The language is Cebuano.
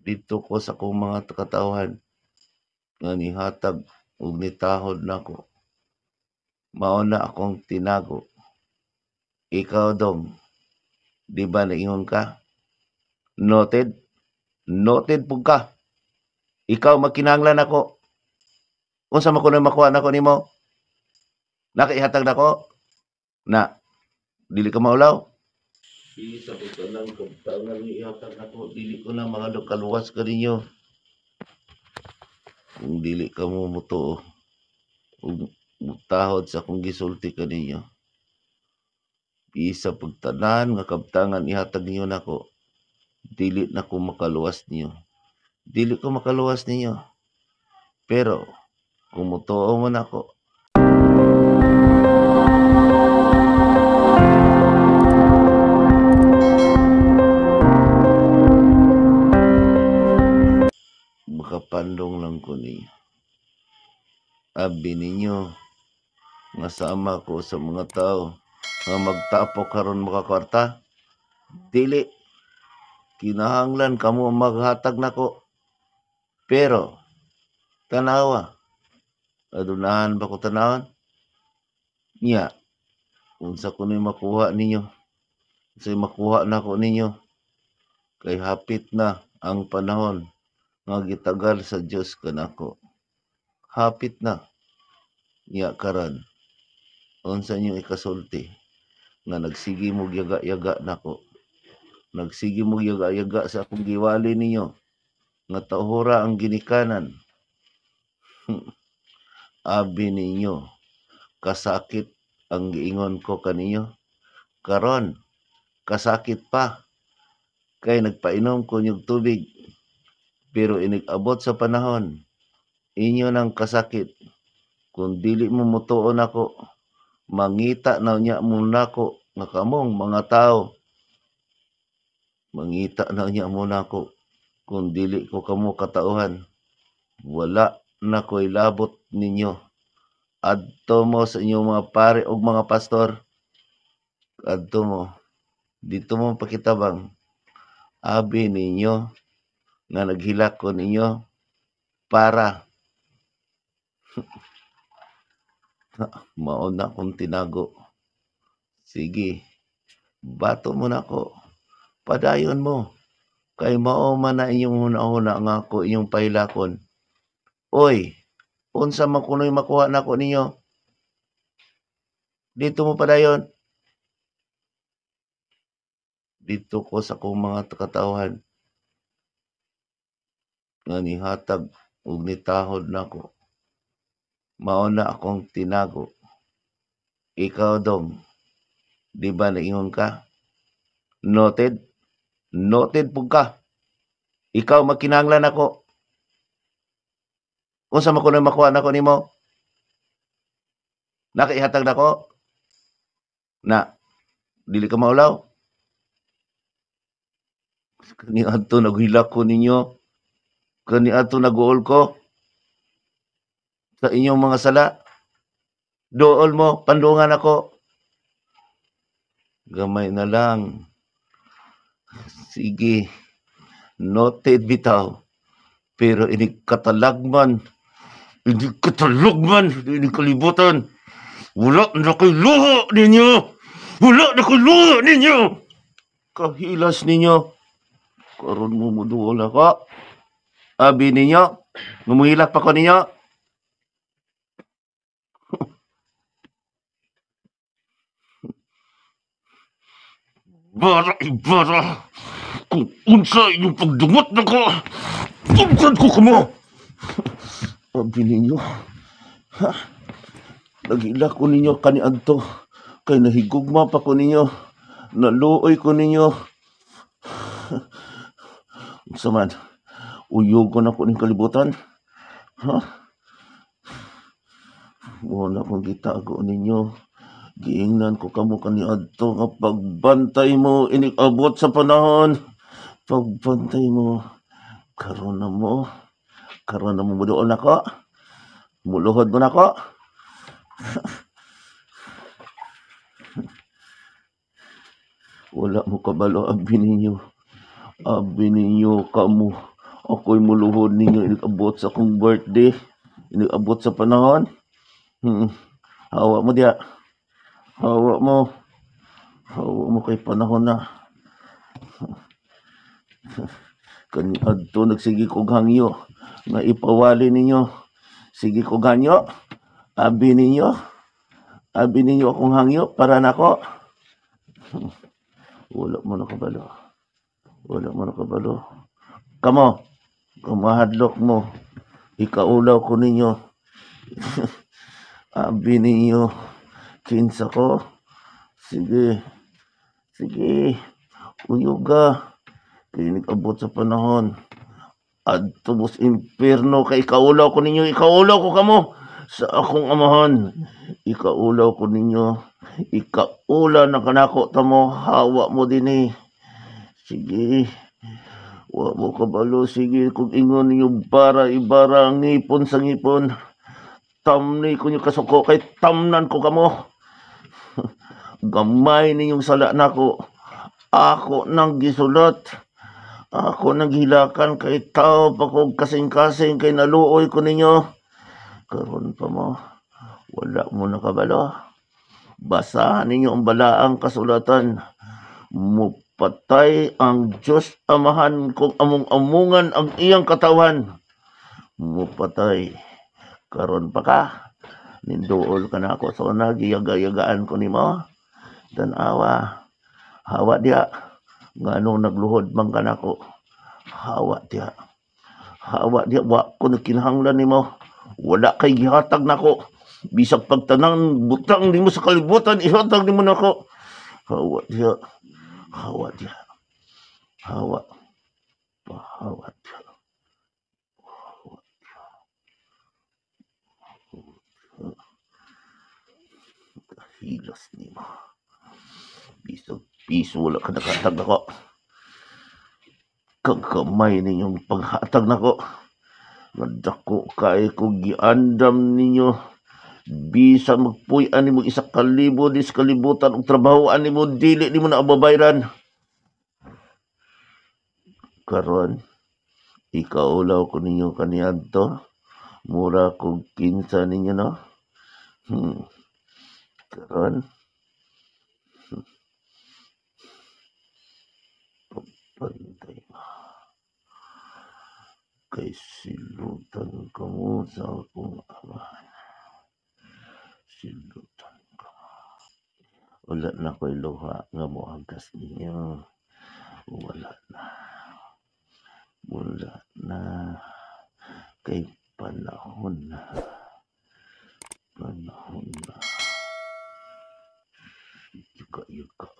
Didto ko sa akong mga katawhan nga nihatag ug nitahod nako. Mao na akong tinago. Ikaw dong, di ba naingon ka? Noted? Noted pud ka. Ikaw magkinahanglan nako. Unsa man kuno'y makuha nako nimo? Nakaihatag nako? Na dili ka maulaw? Bisa ko tanang kabtangan ni ihatag nako, dili ko na makaluwas kaninyo. Kung dili ka mo mutuo ug mutahod sa akong gisulti kaninyo. Bisa pagtanan nga kabtangan ihatag ninyo nako, dili na ko makaluwas ninyo. Dili ko makaluwas ninyo. Pero kung mutuo mo nako, makapandong lang ko ninyo. Abi ninyo nga sama ko sa mga tao nga magtapok karon makakwarta. Dili kinahanglan kamo maghatag nako. Pero tanawa, adunahan ba ko tanawon? Nya unsa kuno'y makuha ninyo? Unsay makuha nako ninyo? Kay hapit na ang panahon nga gitagal sa Dios kanako. Hapit na. Nya karon, unsa inyo ikasulti nga nagsige mo yaga-yaga nako? Nagsige mo yaga-yaga sa akong giwali ninyo nga tawhora ang ginikanan. Abi ninyo kasakit ang giingon ko kaninyo. Karon kasakit pa kay nagpainom ko niyog tubig, pero inig-abot sa panahon inyo nang kasakit. Kung dili mo mutuo nako, mangita na unya mo nako nga kamong mga tao. Mangita na unya mo nako kung dili ko kamo katauhan. Wala na ko'y labot ninyo. Adto mo sa inyong mga pare ug mga pastor. Adto mo. Dito mo pakitabang. Abi ninyo nga naghilak ko ninyo para mao na akong tinago. Sige, bato mo na ako. Padayon mo. Kay mao man na inyong huna-huna nga ako inyong pahilakon. Oy, unsa man kuno'y makuha nako ninyo? Dito mo padayon. Dito ko sa akong mga katawhan nga nihatag ug nitahod nako. Mao na akong tinago. Ikaw dong, di ba naingon ka? Noted? Noted pud ka. Ikaw magkinahanglan nako. Unsa man kuno'y makuha nako nimo? Nakaihatag nako? Na dili ka maulaw? Kaniadto naghilak ko ninyo. Kaniadto naguol ko sa inyong mga sala. Dool mo, pandungan ako. Gamay na lang. Sige, noted bitaw. Pero inig katalagman, inig kalibutan. Wala na ko'y luha ninyo! Wala na ko'y luha ninyo! Kahilas ninyo. Karon mo muduol ako. Abi ninyo, ngumuhilak pa ko ninyo. Bara ibara! Kung unsa inyong pagdungot nako, tugtad ko kamo! Abi ninyo, ha? Naghilak ko ninyo kaniadto, kay nahigugma pa ko ninyo, naluoy ko ninyo. Unsa man, uyugon ako ning kalibutan? Ha? Wala kong gitago ninyo. Giingnan ko kamo kaniadto nga pagbantay mo inig abot sa panahon. Pagbantay mo. Karon na mo. Karon na mo muduol nako. Muluhod mo nako. Wala mo kabalo abi ninyo. Abi ninyo kamo Ako'y muluhod ninyo inig-abot sa akong birthday. Inig-abot sa panahon. Hawa mo diya. Hawa mo. Hawa mo kay panahon na. Kaniadto nagsige kog hangyo nga ipawali ninyo. Sige kog hangyo. Abi ninyo. Abi ninyo akong hangyo para nako. Wala mo nakabalo. Wala mo nakabalo. Kamo, kumahadlok mo. Ikaulaw ko ninyo. Abi ninyo. Kinsa ko. Sige. Sige. Uyuga. Kay nag-abot sa panahon. Adto mos impierno kay ikaulaw ko ninyo. Ikaulaw ko kamo sa akong amahan. Ikaulaw ko ninyo. Ikaula na kanako tamo. Hawa mo dinhi. Sige. Wa mo kabalo. Sige, kung ingon ninyo bara ibara ang ngipon sa ngipon. Tamni ko ninyo kasuko kay tamnan ko kamo. Gamay ninyong sala nako. Ako nang gisulat. Ako nang gihilakan kay tao pa ko kasing-kasing kay naluoy ko ninyo. Karon pa mo, wala mo nakabalo. Basahan ninyo ang balaang kasulatan. Mupatay ang Diyos Amahan kung among-amungan ang iyang katawan. Mupatay. Karon pa ka. Ninduol ka na ako sa una, giyaga-yagaan ko nimo. Tanawa. Hawa diya. Nganong nagluhod man ka nako. Hawa diya. Hawa diya. Wa ko nagkinahanglan nimo. Wala kay gihatag nako. Bisag pagtanang butang nimo sa kalibutan, ihatag nimo nako. Hawa diya. Hawa diya. Hawa. Hawa diya. Hawa diya. Hilas nimo. Bisag piso wala ka nakatag nako. Kagamay ninyong paghatag nako. Nagdako kay ko giandam ninyo. Bisa magpuy-an nimo 1,000 dis kalibutan og trabahoan nimo dili nimo na ababayran. Karon ikaulaw ko ninyo kaniadto. Mura kog kinsa ninyo no. Karon pagpantay kay silutan kamo sa akong amahan. Silutan kamo. Wala na ko'y luha nga mohagas ninyo. Wala na. Wala na. Kay panahon na. Panahon na. Yuka-yuka.